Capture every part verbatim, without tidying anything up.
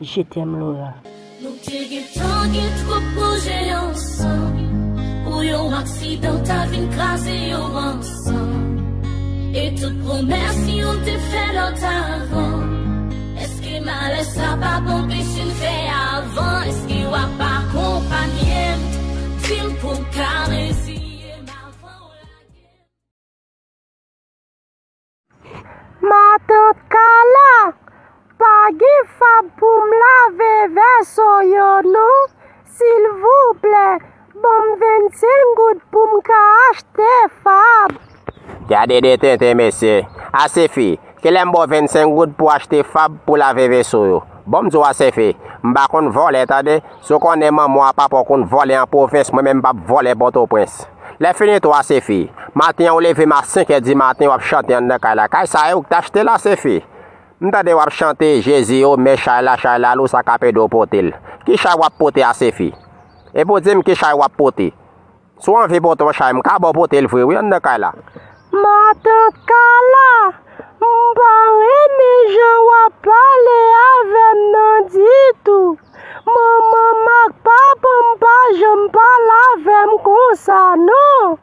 Je t'aime, Laura. Nou te gentan gen twòp pwojè ansanm. Pou yon aksidan ta vin kraze yo ansanm. E tout pwomès yo te fè lòt avan. Èske malè sa p ap anpeche n fè avan? Èske w ap akonpanye m? Di m pou m ka reziye m avan w lage m. Matant Kala, pa gen fab pou m lave vèso yo non, silvouplè, ban m vennsenk goud pou m ka achte fab. Gade de tenten mesye. Asefi, kilè m ba w vennsenk goud pou w achte fab pou lave veso yo? Bon m di w Asefi, m pa konn vòlè tande, si w konnen manman w a papa w konn vòlè an pwovens mwen menm m p ap vòlè Pòtoprens. Lè fini tou Asefi, maten an w leve m a senk è di maten w ap chante anndan kay la, kay sa e ou k t achte l Asefi? M tande w ap chante Jezi o men chay la chay la lou sa k ap ede w pote l. Ki chay w ap pote Asefi? Epi w di m ki chay w ap pote? Si w anvi pote yon chay, m ka ba w pote l vre wi anndan kay la. Matant Kala, m pa renmen jan w ap pale avè m nan ditou. Manman m ak papa m pa janm pale avè m konsa non.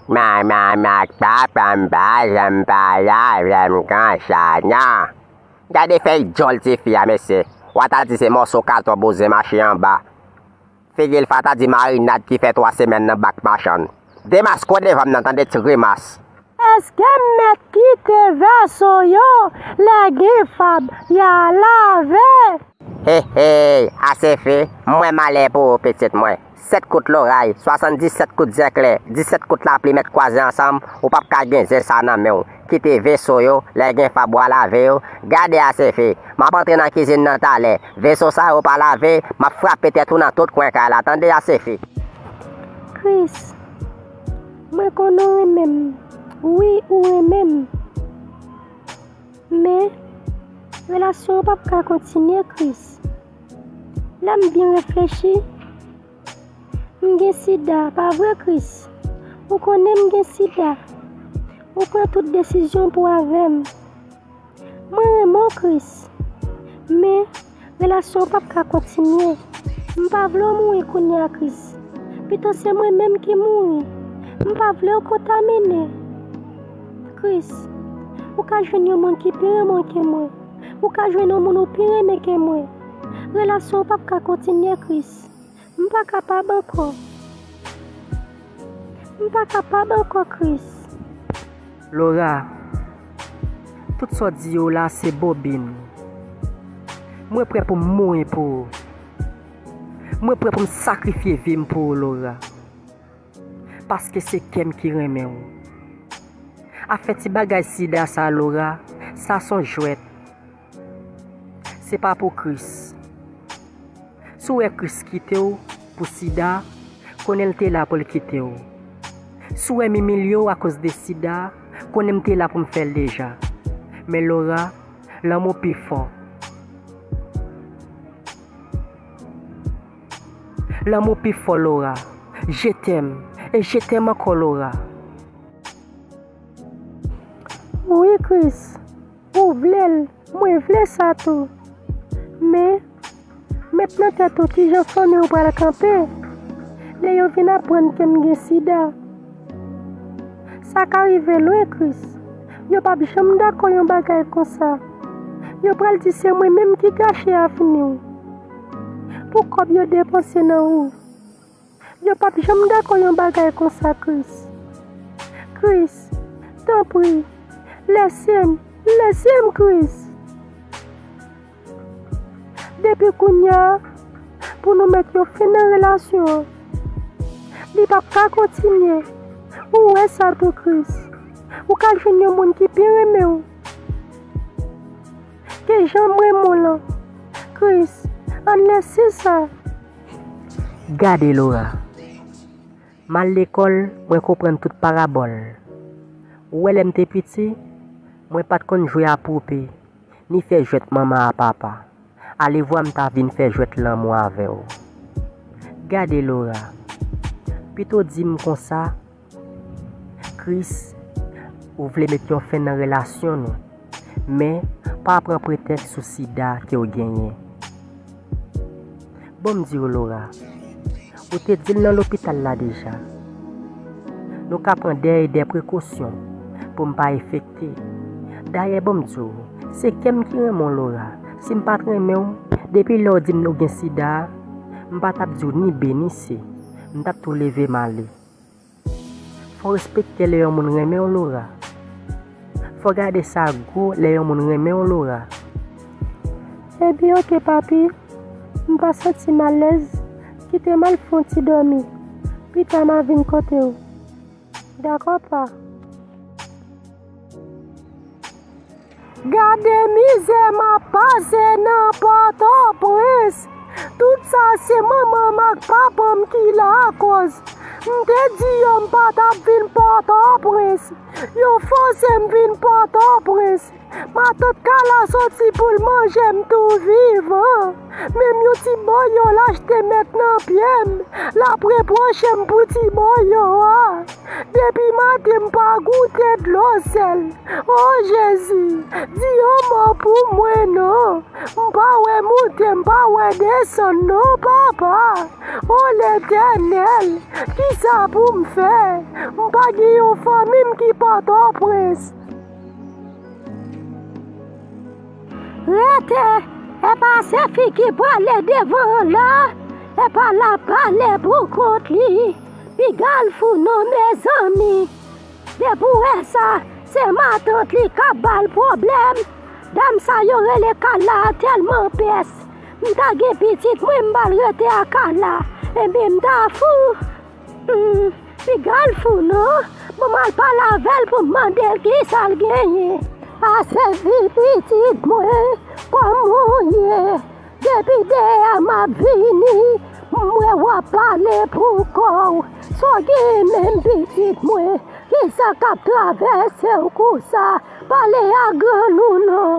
Manman m ak papa m pa janm pale avè m konsa non. Gade fèy djòl tifi a mesye. W a ta di se mòso katon bouzen mache anba. Figi l fatra di marinad ki fè twa semèn nan bak machann. Demaske w devan m nan tande ti grimas. Èske m mèt kite vèso yo lè gen fab y a lave? Hey hey, Asefi, m wè malè pou ou pitit mwen. Sèt kout loray, swasanndisèt kout zèklè, disèt kout lapli mèt kwaze ansanm, ou p ap ka gen zen sa nan men w. Kite veso yo, lè gen fab w a lave yo. Gade Asefi, m ap antre nan kizin nan talè. Veso sa yo pa lave, m ap frape tèt ou nan tout kwen kay la, tande Asefi. Kris, mwen konnen w renmen m. Wi, ou renmen m. Men, relasyon an p ap ka kontinye, Kris. Lè m byen reflechi, m gen sida, pa vre, Kris? Ou konnen m gen sida. Ou pran tout desizyon pou avè m. Mwen renmen w, Kris. Men, relasyon an p ap ka kontinye. M pa vle w mouri kounye a, Kris. Pito se mwen menm ki mouri. M pa vle w kontamine. Kris, ou ka jwenn yon moun ki pi renmen w ke mwen. Ou ka jwenn yon moun ou pi renmen ke mwen. Relasyon an p ap ka kontinye, Kris. M pa kapab ankò. M pa kapab ankò, Kris. Laura, tout sa w di yo la se bobin. Mwen prè pou m mouri pou ou. Mwen prè pou m sakrifye vi m pou ou, Laura. Paske se kè m ki renmen w. Afè ti bagay sida sa, Laura, sa s on jwèt. Se pa pou Kris. Si w wè Kris kite w pou sida, konnen l te la pou l kite w. Si w wè m imilye w akoz de sida, konnen m te la pou m fè l deja. Men Laura, lanmou pi fò. Lanmou pi fò, Laura. Je t'aime, e je t'aime ankò, Laura. Wi, Kris. Ou vle l, mwen vle sa tou. Men, met nan tèt ou kijan fanmi w pral kanpe lè yo vin aprann ke m gen sida. Sa ka rive lwen, Kris. Yo p ap janm dakò yon bagay konsa. Yo pral di se mwen menm ki gache avni w. Pou kòb yo depanse nan ou. Yo p ap janm dakò yon bagay konsa, Kris. Kris, tanpri, lèse m, lèse m, Kris. Depi kounye a, pou nou met yon fen nan relasyon an. Li p ap ka kontinye. Ou wè sa tou, Kris. Ou ka jwenn yon moun ki pi renmen w ke jan m renmen w lan. Kris, ann lèse sa. Gade Laura. M al lekòl, mwen konprann tout parabòl. Ou wè lè m te piti, mwen pa t konn jwe a poupe, ni fè jwèt manman a papa. Alevwa m ta vin fè jwèt lanmou avè w. Gade Laura. Pito di m konsa, Kris, ou vle met yon fen nan relasyon nou. Men, pa pran pretèks sou sida ke w genyen. Bon, m di w, Laura, ou te di l nan lopital la deja. Nou ka pran dè e dè prekosyon pou m pa enfekte. Dayè, bon, m di w, se kè m ki renmen w, Laura. Si m pa t renmen w, depi lè w di m nou gen sida a, m pa t ap di w ni B ni C. M t ap tou leve m ale. Fò w respekte lè yon moun renmen w, Laura. Fò w gade sa gwo lè yon moun renmen w, Laura. Ebyen, oke, papi. M pa santi m alèz. Kite m al fè yon ti dòmi. Pita, m a vin kote w. Dakò, pa. Gade mizè m ap pase nan Pòtoprens. Tout sa se manman m ak papa m ki lakoz. M te di yo m pa t ap vin Pòtoprens. Yo fòse m vin Pòtoprens. Matant Kala soti pou l manje m tou vivan. Menm yon ti boyo l achte met nan pye m. L ap repwoche m pou ti boyo a. Depi maten m pa goute dlo sèl. O Jezi, di yon mo pou mwen non. M pa wè moute, m pa wè desann non, Papa. O Letènèl, kisa pou m fè? M pa gen yon fanmi m ki Pòtoprens. Rete, e pa Sefi ki prale devan an la, e pa l ap pale pou kont li. Piga l fou non, mezanmi. Depi w wè sa, se matant li k ap ba l pwoblèm. Dam sa yo rele Kala a tèlman pès. M ta gen pitit mwen, m ba l rete a Kala. Ebyen, m ta fou. Hmm, piga l fou non. Bon, m al pale avè l pou m mande l kisa l genyen. A Sefi, pitit mwen, kòman w ye? Depi dèyè a m ap vini, m wè w ap pale pou kò w. Sa w genyen menm, pitit mwen? Kisa k ap travèse w konsa? Pale a grann ou non.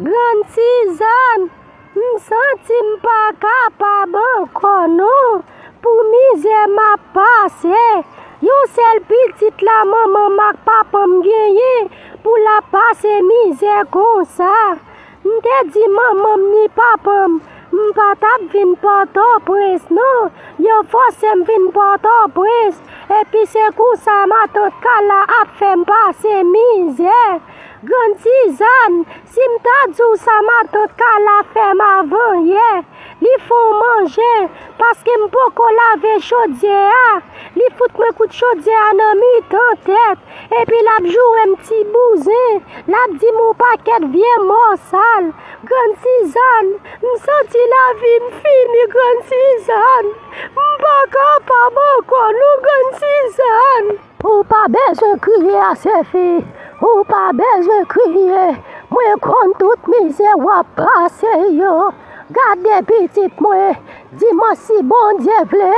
Grann Sizàn, m santi m pa kapab ankò non. Pou mizè m ap pase, yon sèl pitit la manman m ak papa m genyen pou l ap pase mizè konsa. M te di manman m ni papa m, m pa t ap vin Pòtoprens non. Yo fòse m vin Pòtoprens, epi se konsa matant Kala ap fè m pase mizè. Grann Sizàn, si m ta di w sa matant Kala fè m avan yè, li fè w manje, paske m poko lave chodyè a. Li fout mwen kout chodyè a nan mitan tèt, epi l ap joure m ti bouzen, l ap di m yon pakèt vye mo sal. Grann Sizàn, m santi lavi m fini, Grann Sizàn. M pa kapab ankò non, Grann Sizàn. Ou pa bezwen kriye, a Sefi. Ou pa bezwen kriye. Mwen konn tout mizè w ap pase yo. Gade pitit mwen, dimanch si Bondye vle,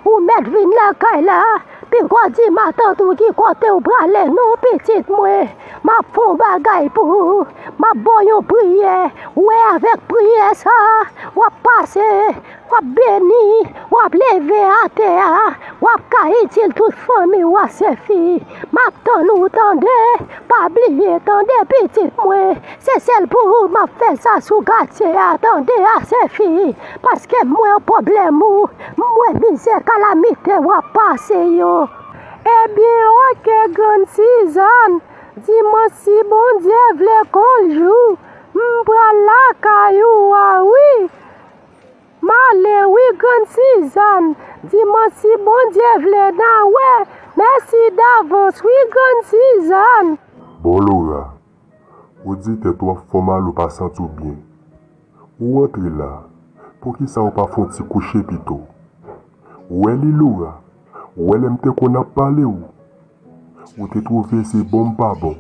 ou mèt vin lakay la. Piga w di matant ou ki kote w prale non, pitit mwen. M ap fè yon bagay pou ou. M ap ba w yon priyè. Ou wè avèk priyè sa, w ap pase. W ap beni, w ap leve atè a, w ap ka itil tout fanmi w, a Sefi. M ap tann ou tande, pa bliye tande pitit mwen. Se sèl pou ou m ap fè sa sou katye a, tande, a Sefi. Paske m wè pwoblèm ou, m wè mizè kalamite w ap pase yo. Ebyen, oke, Grann Sizàn, dimanch si Bondye vle, kon l jou, m pral lakay ou a, wi. M ale wi, Grann Sizàn. Dimanch si Bondye vle, n a wè. Mèsi davans wi, Grann Sizàn. Bon, Laura, ou di tèt ou ap fè w mal, ou pa santi w byen. Ou rantre la, poukisa ou pa fè yon ti kouche pito? Ou wè li, Laura? Ou wè lè m te konn ap pale w? Ou te twouve se bon m pa bon.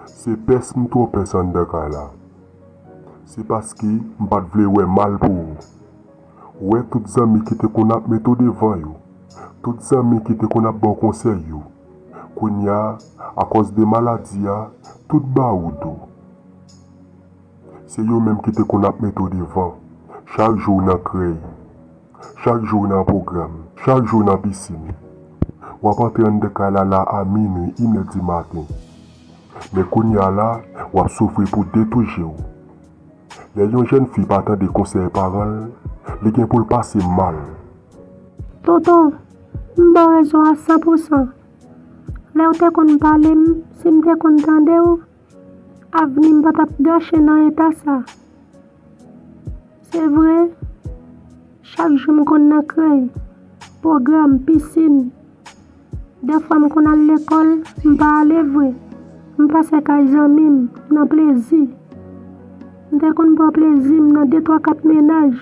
Se pès m twò pès anndan kay la. Se paske m pa t vle wè mal pou ou. Ou wè tout zanmi ki te konn ap mete w devan yo, tout zanmi ki te konn ap ba w konsèy yo, kounye a, akòz de maladi a, tout ba ou do. Se yo menm ki te konn ap mete w devan, chak jou w nan krèy. Chak jou w nan pwogram, chak jou w nan pisin. W ap antre anndan kay la la a minui, inè di maten. Men kounye a la, w ap soufri pou de tou je w. Lè yon jèn fi pa tande konsèy paran l, Li gen pou l pase mal. Tonton, m ba w rezon a san pou san. Lè w te konn pale m, si m te konn tande w, avni m pa t ap gache nan eta sa. Se vre, chak jou m konn nan krèy, pwogram, pisin. Dèfwa m konn al lekòl, m pa ale vre. M pase kay zanmi m, nan plezi. M te konn pran plezi m nan de, twa, kat mennaj.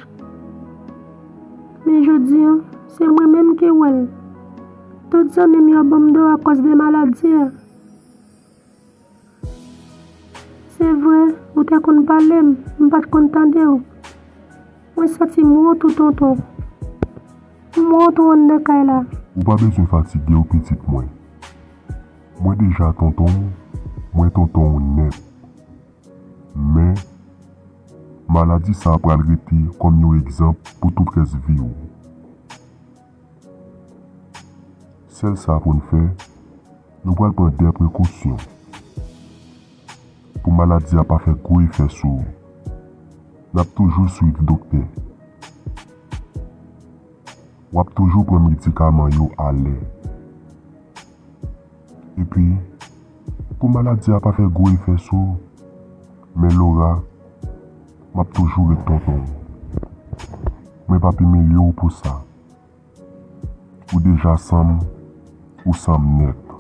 Men jodi a, se mwen menm ki wè l. Tout zanmi m yo ban m do akòz de maladi a. Se vre, ou te konn pale m, m pa t konn tande w. Mwen santi m wont ou, tonton. M wont ou anndan kay la. Ou pa bezwen fatige w, pitit mwen. Mwen deja tonton w, mwen tonton w nèt. Men, maladi sa a pral rete kòm yon egzanp pou tout rès vi w. Sèl sa pou n fè, nou pral pran dè prekosyon pou maladi a pa fè gwo efè sou ou. N ap toujou swiv doktè. W ap toujou pran medikaman yo alè. Epi, pou maladi a pa fè gwo efè sou ou, men Laura, m ap toujou ret tonton w. Mwen p ap imilye w pou sa. Ou deja san m, ou san m nèt.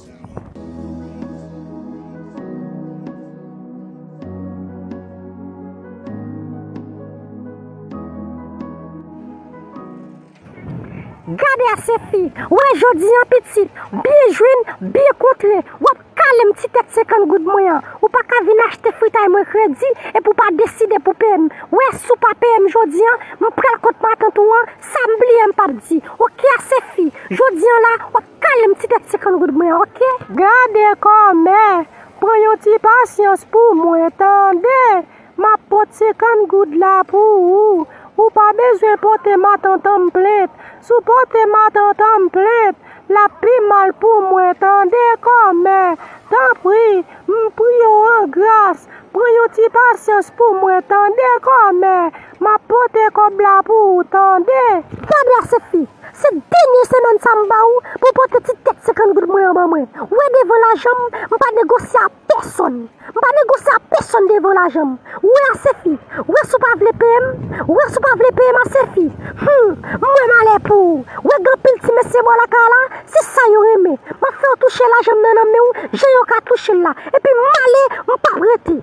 Gade a Sefi, wè jodi an pitit, byen jwenn, byen kontre, w ap kale m ti tèt senkant goud mwen an. Ou pa ka vin achte fritay mwen kredi epi w pa deside pou peye m. Wè si w pa peye m jodi an, m pral kot matant ou an, sa m bliye m p ap di. Oke a Sefi, jodi an la, w ap kale m ti tèt senkant goud mwen an, oke? Gade kòmè, pran yon ti pasyans pou mwen, tande. M ap pot senkant goud la pou ou. Ou pa bezwen pote matant an m plent. Si w pote matant an m plent, l ap pi mal pou mwen, tande kòmè. Tanpri, m priye w an gras, pran yon ti pasyans pou mwen, tande kòmè. M ap pote kòb la pou ou, tande. Gade a Sefi, se dènye semèn sa m ba ou pou w pote ti tèt senkant goud mwen an ban mwen. Wè devan lajan m, m pa negosye a pèsonn. M pa negosye a pèsonn devan lajan m. Wè a Sefi, wè si w pa vle peye m, wè si w pa vle peye m a Sefi. Hum, m wè malè pou ou. Wè gen anpil ti mesye bò lakay la, se sa yo renmen. M ap fè w touche lajan m nan nan men w, jan yo ka touche l la. Epi m ale, m p ap rete.